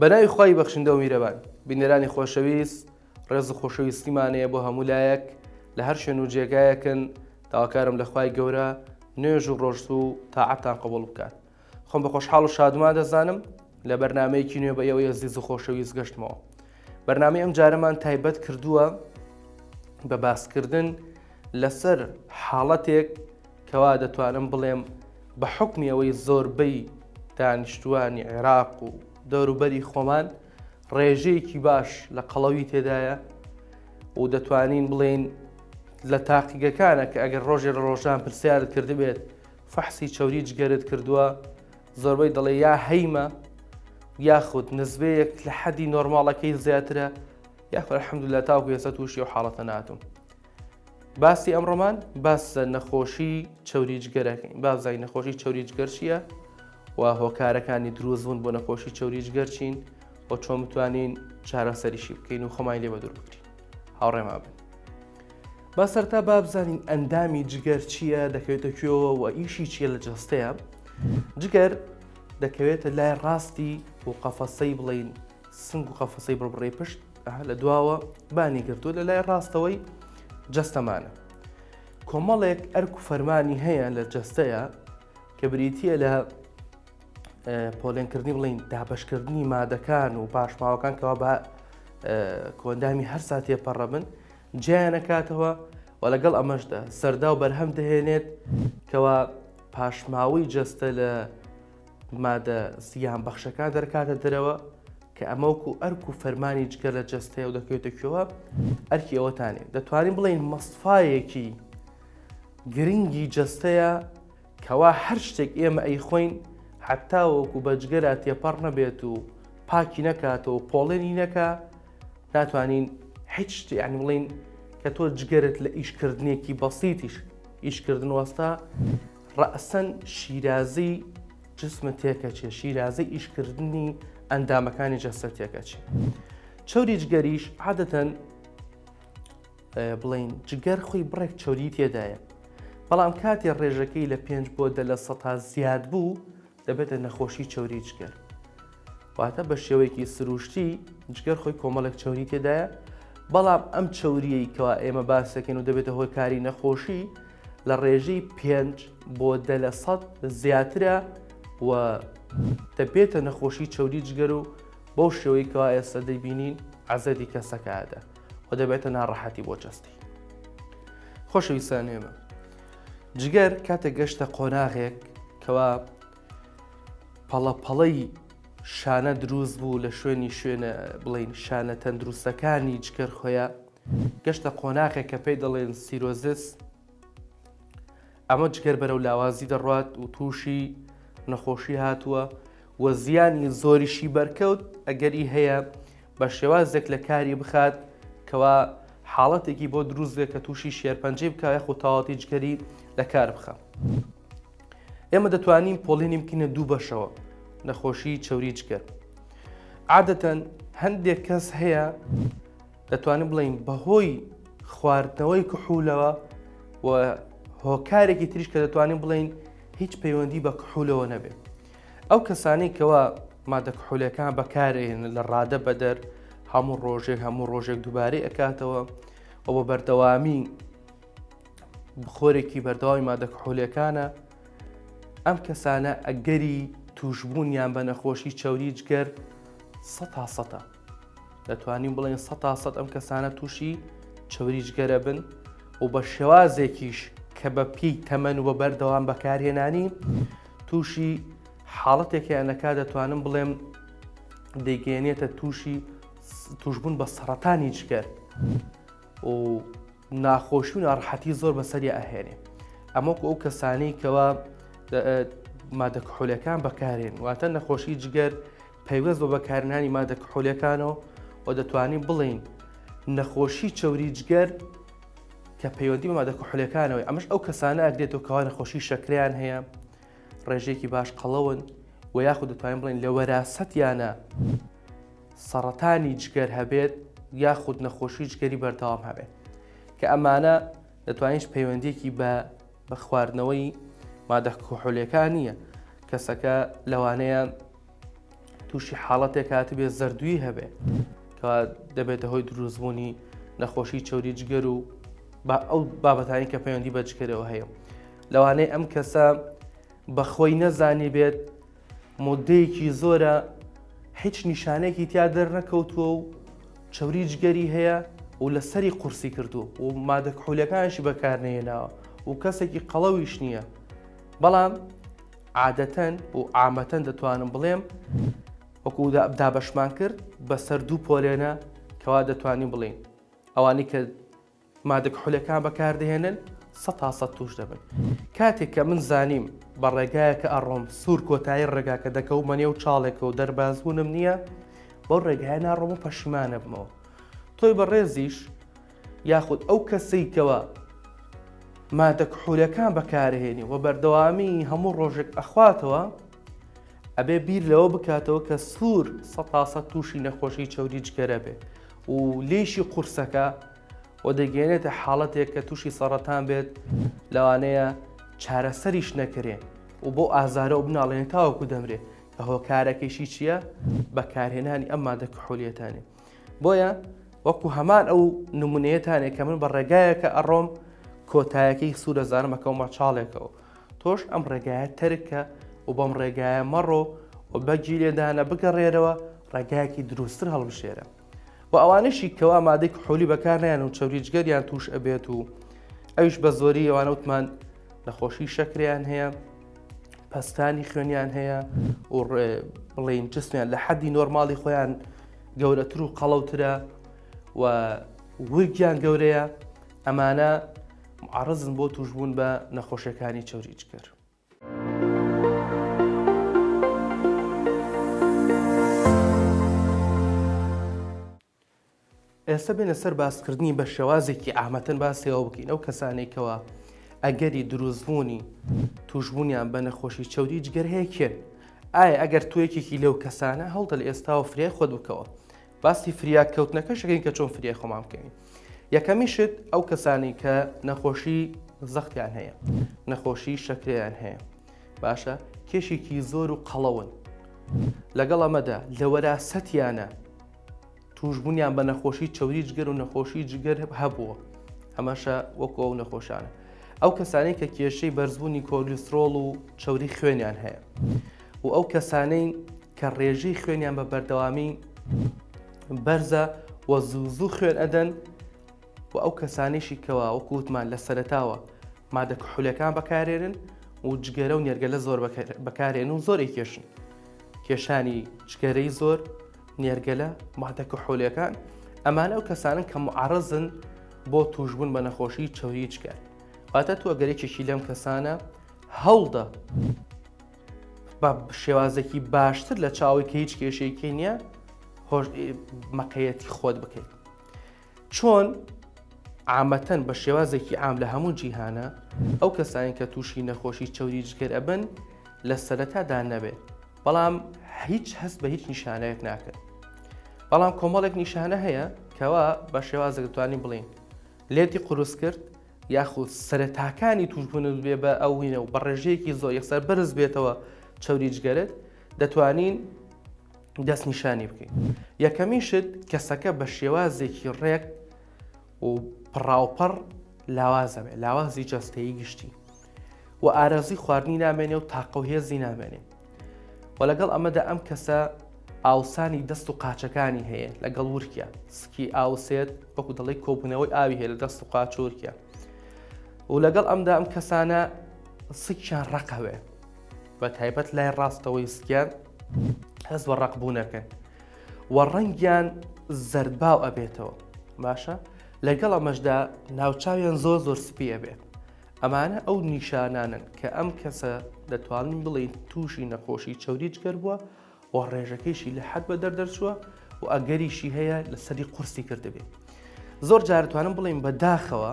بەناوی خوای بەخشندە و میرەبان. بینەرانی خۆشەویست ڕێز و خۆشەویستیمان هەیە بۆ هەموو لایەک لە هەر شوێن و جێگایەکن داواکارم لە خوای گەورە نوێژ و ڕۆژت و تاعەتان قبوڵ بکات خۆم بە خۆشحاڵ و شادمان دەزانم لە بەرنمەیەکی نوێ بە ئێوەی ئەزیز و خۆشەویست گەشتمەوە بەرنامەی ئەم جارەمان تایبەت کردووە بە باسکردن لەسەر حاڵەتێک کەوا دەتوانم بڵێم بە حوکمی ئەوەی زۆربەی دانیشتووانی عێراق و دەوروبەری خۆمان ڕێژەیەکی باش لە قەڵەوی تێدایە و دەتوانین بڵێین لە تاقیگەکانە کە ئەگەر ڕۆژێ لە ڕۆژان پرسیارت کردبێت فەحسی چەوری جگەرت کردووە زۆربەی دەڵێ یا هەیمە یاخود نزبەیەک لە حەدی نۆرماڵەکەی زیاترە یاخود الحمدلله تاوەکو ئێستا تووشی ئەو حاڵەتە ناتوم باسی ئەمڕۆمان باس لە نەخۆشی چەوری جگەرەکەین با بزانین نەخۆشی چەوری جگەر چییە و هۆکارەکانی دروستبوون بۆ نەخۆشی چەوری جگەر چین و چۆن بتوانین چارەسەریشی بکەین و خۆمان لێ بەدوور بگرین هاوڕێما بن با سەرتا با بزانین ئەندامی جگەر چییە دەکەوێتە کوێوە و ئیشی چییە لە جەستەیە جگەر دەکەوێتە لای ڕاستی و قەفەسەی بڵین سنگ و قەفەسەی بڕبڕەی پشت لە دواوە بانی گرتووە لە لای ڕاستەوەی جەستەمانە کۆمەڵێک ئەرک و فەرمانی هەیە لە جەستەیە کە بریتە لە پۆلێنکردنی بڵین دابشکردنی مادەکان و پاشماوەکان کەوا بە کۆندامی هەر ساتێ پەڕە بن جیانەکاتەوە و لەگەڵ ئەمەشدا سەردا و بەرهەم دەهێنێت کەوا پاشماوەی جەستە لە مادە زیان بەخشەکان دەرکاتە دەرەوە کە ئەمە وەکو ئەرک و فەرمانی جگەر لە جەستەیە و دەکەوێتە کوێوە ئەرکی ئەوەتانێ دەتوانین بڵێین مەسفایەکی گرنگی جەستەیە کەوا هەر شتێک ئێمە ئەیخۆین حتا وەکو بە جگەرا تێپەڕ نەبێت و پاکی نەکاتەوە و پۆڵێنی نەکا ناتوانین هیچ شتێ یعنی بڵین کە تۆ جگەرت لە ئیشکردنێکی بەسیتیش ئیشکردن وەستا ڕەئسەن شیرازەی جسمت تێکەچێ، شیرازەی ئیشکردنی ئەندامەکانی جەستە تێکەچێ. چەوری جگەریش عادەتەن بڵین جگەر خۆی بڕێک چەوری تێدایە. بەڵام کاتێ ڕێژەکەی لە 5 بۆ دە لە سەتا زیاد بوو دەبێتە نەخۆشی چەوری جگەر. واتە بە شێوەیەکی سروشتی جگەر خۆی کۆمەڵێک چەوری تێدایە بەڵام ئەم چەوریەی کەوا ئێمە باسەکەین و دەبێتە هۆکاری نەخۆشی لە ڕێژەی 5 بۆ 10% زیاترە و دەبێتە نەخۆشی چەوری جگەر و بەو شێوەی کەوا ئێستا دەیبینین عەزێتی کەسەکە ئەدا و دەبێتە ناڕەحەتی بۆ جەستەی. خۆشەویستان ئێمە جگەر کاتێک گەشتە قۆناغێک کەوا پەڵە پەڵەی شانە دروست بوو لە شوێنی شوێنە بڵین شانە تەندروستەکانی جگەر خۆیان گەشتە قۆناغێک کە پێی دەڵێن cirrhosis ئەمە جگەر بەرەو لاوازی دەڕوات و تووشی نەخۆشی هاتووە و زیانی زۆریشی بەرکەوت ئەگەری هەیە بە شێوازێک لە کاری بخات کەوا حاڵەتێکی بۆ دروست بێت کە تووشی شێرپەنجەی بکە یاخود تەواوەتی جگەری لە کار بخە. ئێمە دەتوانین پۆلێنی بکەینە دوو بەشەوە نەخۆشی چەوری جگەر عادەتەن هەندێک کەس هەیە دەتوانین بڵێین بەهۆی خواردنەوەی کحولەوە و هۆکارێکی تریش کە دەتوانین بڵێین هیچ پەیوەندی بە کحولەوە نەبێت ئەو کەسانی کەوا مادە کحولەکان بەکارێن لە ڕادە بەدەر هەموو ڕۆژێک هەموو ڕۆژێک دووبارەی ئەکاتەوە و بە بەردەوامی بخۆرێکی بەردەوامی مادە کحولەکانە ئەم کەسانە ئەگەری توشبوونیان بە نەخۆشی چەوری جگەر سەتا سەتە دەتوانین بڵێن سەتا سەد ئەم کەسانە تووشی چەوری جگەرە بن و بە شێوازێکیش کە بە پێی تەمەن و بە بەردەوام بەکارهێنانی تووشی حاڵەتێکیان نەکا دەتوانم بڵێم دەیگەێنێتە تووشی توشبوون بە سەرەتانی جگەر و ناخۆشی و ناڕەحەتی زۆر بەسەریا ئەهێنێ ئەمەکو ئەو کەسانەی کەوا مادە کحولەکان بەکارێن واتە نەخۆشی جگەر پەیوەست بە بەکارهێنانی مادە کحولەکانەوە و دەتوانین بڵێین نەخۆشی چەوری جگەر کە پەیوەندی بە مادە کحولەکانەوەی ئەمەش ئەو کەسانە ئەگرێتەوە کەوا نەخۆشی شەکریان هەیە ڕێژەیەکی باش قەڵەون و یاخود دەتوانین بڵێن لە وەراسەتیانە سەڕەتانی جگەر هەبێت یاخود نەخۆشی جگەری بەردەوام هەبێت کە ئەمانە دەتوانیش پەیوەندیەکی بە بە خواردنەوەی مادە کحولەکان نییە کەسەکە لەوانەیە. تووشی حاڵەتێک هاتبێ زەردووی هەبێ کە دەبێتە هۆی دروستبوونی نەخۆشی چەوری جگەر و با ئەو بابەتانی کە پەیوەندی بە جگەرەوە هەیە لەوانەیە ئەم کەسە بەخۆی نەزانی بێت مدەیەکی زۆرە هیچ نیشانێکی تیا دەرنەکەوتووە و چەوری جگەری هەیە و لەسەری قورسی کردو و مادە کحولەکانشی بەکارنەهێناوە و کەسێکی قەڵەویش نییە بەڵام عادەتەن و عامەتەن دەتوانم بڵێم وەکو دابەشمان کرد بەسەر دوو پۆلێنە کەوا دەتوانین بڵین ئەوانەی کە مادە کحولەکان بەکاردەهێنن سەتا سەد توش دەبن. کاتێک کە من زانیم بە ڕێگایەکە ئەڕۆم سوور کۆتایی ڕێگاکە دەکەومە نێو چاڵێکە و دەربازبوونم نییە بەو ڕێگایە ناڕۆم و پەشیمانەبمەوە. تۆی بەڕێزیش یاخود ئەو کەسەی کەوا مادە کحولەکان بەکارهێنی و بەردەوامی هەموو ڕۆژێک ئەخواتەوە ئەبێ بیر لەوە بکاتەوە کە سوور سەتا سەد تووشی نەخۆشی چەوری جگەرە بێ و لێشی قورسەکە و دەگەێنێتە حاڵەتێک کە تووشی سەڕەتان بێت لەوانەیە چارەسەریش نەکرێ و بۆ ئازارە و بناڵێن تاوەکو دەمرێ کە هۆکارەکەیشی چییە؟ بەکارهێنانی ئەم مادە کحولیەتانێ بۆیە وەکو هەمان ئەو نمونەیەتانێ کە من بە ڕێگایەکە ئەڕۆم کۆتایەکەی سوورە زانم ئەکەومە چاڵێکەوە تۆش ئەم ڕێگایە تەرکە و بەم ڕێگایە مەڕۆ و بەگی لێدانە بگەڕێرەوە ڕێگایەکی دروستتر هەڵبژێرە و ئەوانەشی کەوا مادەی کحولی بەکارنیان و چەوری جگەریان توش ئەبێت و ئەویش بە زۆری ئەوانە وتمان نەخۆشی شەکریان هەیە پەستانی خوێنیان هەیە و بڵین جسمیان لە حەدی نۆرماڵی خۆیان گەورەتر و قەڵەوترە و ورگیان گەورەیە ئەمانە معرضن بۆ توشبوون بە نەخۆشیەکانی چەوری جگەر. ئێستا بێنە سەر باسکردنی بە شێوازێکی عامەتەن باسی ئەوە بکەین ئەو کەسانەی کەوا ئەگەری دروستبوونی توشبوونیان بە نەخۆشی چەوری جگەر هەیە کێن؟ ئایا ئەگەر تۆ یەکێکی لەو کەسانە هەوڵدە لە ئێستاوە فریای خۆت بکەوە باسی فریا کەوتنەکەش ئەکەین کە چۆن فریای خۆمان بکەوین یەکەمی شت ئەو کەسانی کە نەخۆشی زەختیان هەیە نەخۆشی شەکرەیان هەیە باشە کێشێکی زۆر و قەڵەون لەگەڵ ئەمەدا لە وەراسەتیانە توشبوونیان بە نەخۆشی چەوری جگەر و نەخۆشی جگەر هەبووە ئەمەشە وەکو ئەو نەخۆشانە ئەو کەسانەی کە کێشەی بەرزبوونی کۆلیسترۆڵ و چەوری خوێنیان هەیە و ئەو کەسانەی کە ڕێژەی خوێنیان بە بەردەوامی بەرزە و زوو زوو خوێن ئەدەن و ئەو کەسانیشی کەوا وەکو وتمان لە سەرەتاوە مادە کحولەکان بەکارێنن و جگەرە و نێرگەلە زۆر بەکارێن و زۆر ئەیکێشن کێشانی جگەرەی زۆر نێرگەلە مادە کحولەکان ئەمانە ئەو کەسانن کە معرضن بۆ توشبوون بە نەخۆشی چەوری جگەر واتە تو ئەگەر یەکێکی لەم کەسانە هەوڵدە بە شێوازێکی باشتر لە چاوی کە هیچ کێشەیەکی نییە هۆش مەقەیەتی خۆت بکەیت چۆن عامەتەن بە شێوازێکی عام لە هەموو جیهانە ئەو کەسانی کە تووشی نەخۆشی چەوری جگەر ئەبن لە سەرەتادا نەبێت بەڵام هیچ هەست بە هیچ نیشانەیەک ناکەن بەڵام کۆمەڵێک نیشانە هەیە کەوا بە شێوازێک دەتوانین بڵین لێتی قورس کرد یاخود سەرەتاکانی توشبوونت بێ بە ئەو هینە و بە ڕێژەیەکی زۆر یەکسەر بەرز بێتەوە چەوری جگەرت دەتوانین دەستنیشانی بکەین یەکەمین شت کەسەکە بە شێوازێکی ڕێک و پڕاوپڕ لاوازە بێ لاوازی جەستەیی گشتی و ئارەزوی خواردنی نامێنێ و تاقە و هێزی نامێنێ و لەگەڵ ئەمەدا ئەم کەسە ئاوسانی دەست و قاچەکانی هەیە لەگەڵ ورکیا سکی ئاوسێت وەکو دەڵی کۆبوونەوەی ئاوی هەیە لە دەست و قاچ و ورکیا و لەگەڵ ئەمدا ئەم کەسانە سکیان ڕقەوێ بە تایبەت لای ڕاستەوەی سکیان هەست بە ڕقبوونەکەن و ڕەنگیان زەردباو ئەبێتەوە باشە لەگەڵ ئەمەشدا ناوچاویان زۆر زۆر سپی ئەبێت ئەمانە ئەو نیشانانەن کە ئەم کەسە دەتوانین بڵێین تووشی نەخۆشی چەوری جگەر بووە و ڕێژەکەیشی لە حەد بەدەر دەرچووە و ئەگەریشی هەیە لەسەری قورسی کردبێ زۆر جار توانم بڵێم بە داخەوە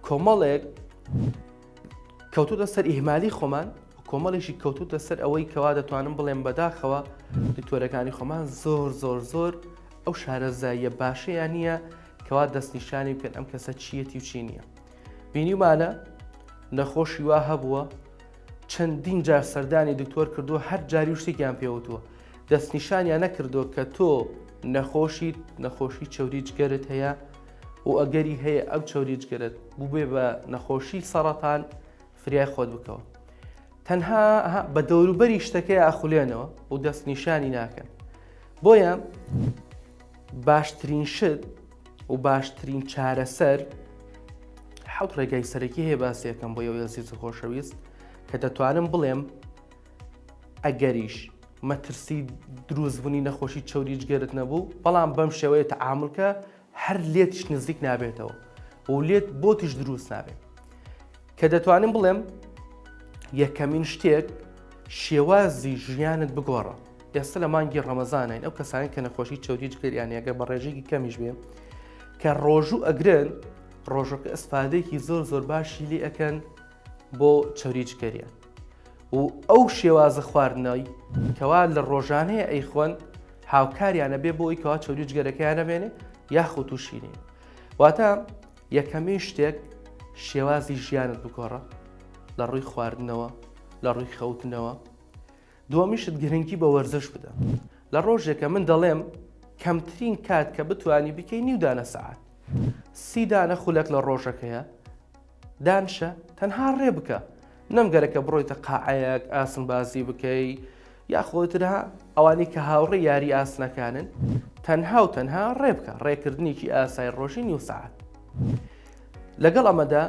کۆمەڵێک کەوتوتە سەر ئیهمالی خۆمان کۆمەڵێکی کەوتوتە سەر ئەوەی کەوا دەتوانم بڵێم بەداخەوە دکتۆرەکانی خۆمان زۆر زۆر زۆر ئەو شارەزاییە باشەیان نییە کەوا دەستنیشانی بکەن ئەم کەسە چیەتی و چی نییە بینیومانە نەخۆشی وا هەبووە چەندین جار سەردانی دکتۆر کردووە هەر جاری و شتێکیان پێوتووە. دەستنیشانیان نەکردووە کە تۆ نەخۆشیت، نەخۆشی چەوری جگەرت هەیە و ئەگەری هەیە ئەم چەوری جگەرت بووبێ بە نەخۆشی سەڕەتان، فریای خۆت بکەوە. تەنها بە دەوروبەری شتەکەی ئاخولێنەوە و دەستنیشانی ناکەن. بۆیە باشترین شت و باشترین چارەسەر حەوت ڕێگای سەرەکی هەیە باسیەکەم بۆ ئێوەی ئەزیز و خۆشەویست کە دەتوانم بڵێم ئەگەریش مەترسی دروستبوونی نەخۆشی چەوری جگەرت نەبوو بەڵام بەم شێوەیە تەعاملکە هەر لێتیش نزیک نابێتەوە و لێت بۆتیش دروست نابێت کە دەتوانم بڵێم یەکەمین شتێک شێوازی ژیانت بگۆڕە ئێستا لە مانگی ڕەمەزانین ئەو کەسانی کە نەخۆشی چەوری جگەریان یەگە بە ڕێژێکی کەمیش بێ کە ڕۆژوو ئەگرن ڕۆژەکە ئەسفادێکی زۆر زۆر باشی لێ ئەەکەن بۆ چەوری جگەریان و ئەو شێوازە خواردنەی کەوا لە ڕۆژانەیە ئەیخۆن هاوکاریانە بێ بۆی کەوا چەوری جگەرەکەیان نەمێنێ یاخود تووشی نین واتە یەکەمین شتێک شێوازی ژیانت بگۆڕە لە ڕووی خواردنەوە لە ڕووی خەوتنەوە دووەمیشت گرنگی بە وەرزش بدە لە ڕۆژێکە من دەڵێم کەمترین کات کە بتانی بکەی نیو دانە سەعات سی دانە خولەک لە ڕۆژەکەیە دانشە تەنها ڕێ بکە نەمگەرەکە بڕۆیتە قاعەیەک ئاسن بازی بکەی یاخۆترها ئەوانەی کە هاوڕێ یاری ئاسنەکانن تەنها و تەنها ڕێ بکە ڕێکردنێکی ئاسای ڕۆژی نیو سەعات لەگەڵ ئەمەدا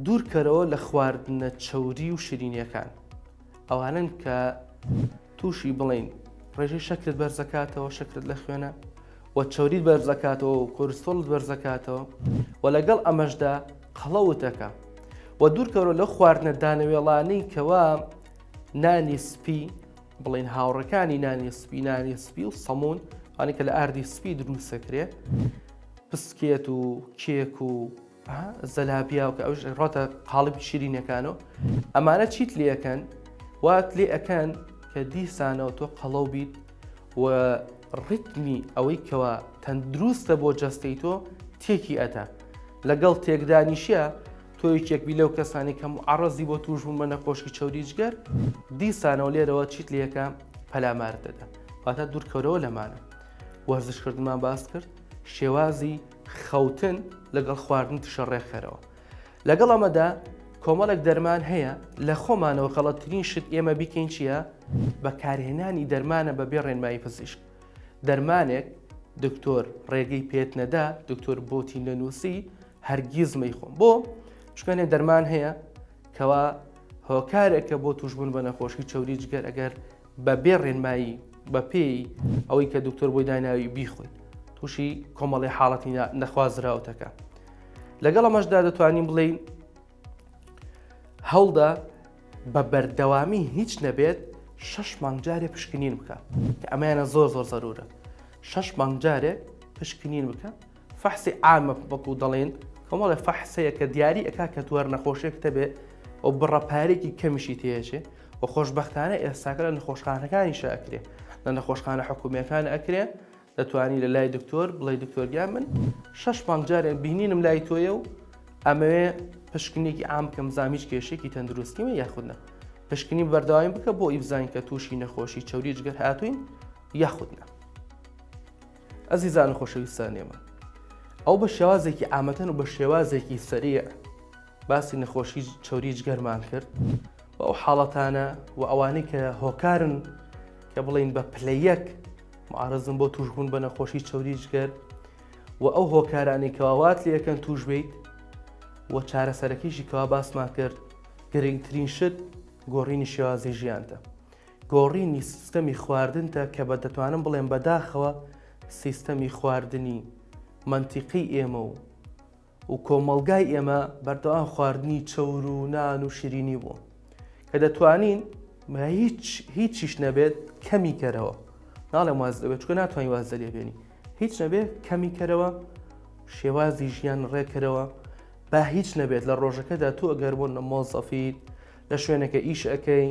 دوورکەرەوە لە خواردنە چەوری و شیرینیەکان ئەوانن کە تووشی بڵین ڕێژەی شەکرت بەرزەکاتەوە شەکرت لە خوێنە و چەوریت بەرزەکاتەوە و کۆرستۆڵت بەرزەکاتەوە و لەگەڵ ئەمەشدا قەڵەوتەکە و دوورکەوە لەو خواردنە دانەوێڵانەی کەوا نانی سپی بڵین هاوڕەکانی نانی سپی نانی سپی و سەمون ئەوانەی کە لە ئاردی سپی دروستەکرێ پسکێت و کێک و زەلابیا و کە ئەوش ڕاتە قاڵبی شیرینەکانەوە ئەمانە چیت لێەکەن وات لێ ئەکەن کە دیسانەوە تۆ قەڵەو بیت و ڕیتمی ئەوەی کەوا تەندروستە بۆ جەستەی تۆ تێکی ئەدا لەگەڵ تێکدانیشە تۆ یەکێک بی لەو کەسانی کە معڕزی بۆ توشبوون بە نەخۆشی چەوری جگەر دیسانەوە لێرەوە چیت لەکە پەلامارت دەدا واتە دوورکەورەوە لەمانە وەرزشکردنمان باس کرد شێوازی خەوتن لەگەڵ خواردن تشە ڕێکخەرەوە لەگەڵ ئەمەدا کۆمەڵێک دەرمان هەیە لە خۆمانەوە غەڵەتترین شت ئێمە بیکەین چییە؟ بەکارهێنانی دەرمانە بەبێ ڕێنمایی پزیشک دەرمانێک دکتۆر ڕێگەی پێت نەدا دکتۆر بۆتی نەنووسی هەرگیز مەیخۆم بۆ چونکە دەرمان هەیە کەوا هۆکارێکە بۆ توشبوون بە نەخۆشی چەوری جگەر ئەگەر بە بێ ڕێنمایی بە پێی ئەوەی کە دکتۆر بۆی داناوی بیخۆیت تووشی کۆمەڵی حاڵەتی نەخوازراوتەکە لەگەڵ ئەمەشدا دەتوانین بڵێین هەوڵدە بە بەردەوامی هیچ نەبێت شەش مانگ جارێ پشکنین بکە کە ئەمەیانە زۆر زۆر زەرورە شەش مانگ جارێک پشکنین بکە فەحسی عامە وەکو دەڵێن کۆمەڵێ فەحس هەیە کە دیاری ئەکا کە توار نەخۆشیێک تەبێ و بڕە پارێکی کەمیشی تێچێ و خۆشببختانە ئێستاکە لە نەخۆشخانەکانیشە ئەکرێ لە نەخۆشخانە حکومیەکان ئەکرێ دەتوانی لە لای دکتۆر بڵێ دکتۆر گیان من شەش مانگ جارێ بینینم لای تۆیە و ئەمەوێ پشکنێکی عام بکەم زام هیچ کێشێکی تەندروستیمە یاخود نە پشکنی بەردەوامی بکە بۆ ئیبزانین کە تووشی نەخۆشی چەوری جگەر هاتوین یاخود نە. ئەزیزان و خۆشەویستانی ئێمە ئەو بە شێوازێکی ئامەتەن و بە شێوازێکی سەریع باسی نەخۆشی چەوری جگەرمان کرد و ئەو حاڵەتانە و ئەوانەی کە هۆکارن کە بڵین بە پلە یەک معرزن بۆ توشبوون بە نەخۆشی چەوری جگەر و ئەو هۆکارانەی کەواوات لەکەن توش بیت و چارەسەرەکەیشی کەوا باسمان کرد گرنگترین شت گۆڕینی شێوازی ژیانتە گۆڕینی سیستەمی خواردنتە کە بە دەتوانم بڵێم بەداخەوە سیستەمی خواردنی مەنتیقی ئێمە و و کۆمەڵگای ئێمە بەردەوام خواردنی چەور و نان و شیرینی بوو کە دەتوانین هیچ هیچیش نەبێت کەمی کەرەوە ناڵێم واز دەبێت چکە ناتوانین واز لێ بێنی هیچ نەبێت کەمی کەرەوە شێوازی ژیان ڕێکەرەوە با هیچ نەبێت لە ڕۆژەکەدا تۆ ئەگەر بۆ نەمۆزەفیت لە شوێنەکە ئیش ئەەکەی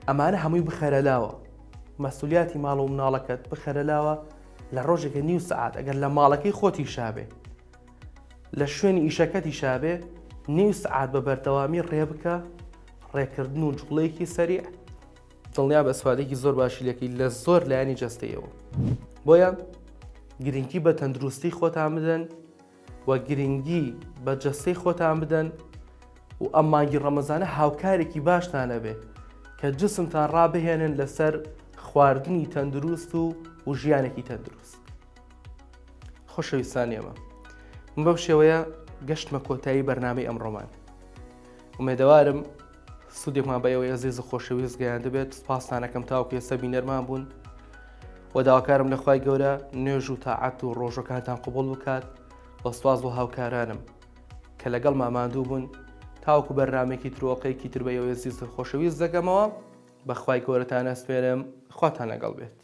ئەمانە هەمووی بخەرە لاوە مەسولیاتی ماڵ و مناڵەکەت بخەرە لاوە لە ڕۆژێکە نیو سەعات ئەگەر لە ماڵەکەی خۆتی شابێ لە شوێنی ئیشەکەتی شابێ نیو سەعات بە بەردەوامی ڕێ بکە ڕێکردن و جوڵەیەکی سەریع. دڵنیا بە ئیسفادەیەکی زۆر باشی لەکەی لە زۆر لایەنی جەستەیەوە. بۆیە گرنگی بە تەندروستی خۆتان بدەن و گرنگی بە جەستەی خۆتان بدەن و ئەم مانگی ڕەمەزانە هاوکارێکی باشتان ئەبێ کە جسمتان ڕابهێنن لەسەر خواردنی تەندروست و و ژیانێکی تەندروست. خۆشەویستانی ئێمە من بەم شێوەیە گەشتمە کۆتایی بەرنامەی ئەمڕۆمان. ئومێدەوارم سوودێکمان بە ئێوەی ئەزیز و خۆشەویست گەیاندبێت. سپاستانەکەم تاوەکو ئێستا بینەرمان بوون و داواکارم لە خوای گەورە نوێژ و تاعەت و ڕۆژەکانتان قبوڵ بکات و سپاس بۆ هاوکارانم کە لەگەڵما ماندوو بوون تاوەکو بەرنامەیەکی تر و ئەڵقەیەکی تر بە ئێوەی ئەزیز و خۆشەویست دەگەمەوە. بە خوای گەورەتان ئەسپێرم. خواتان لەگەڵ بێت.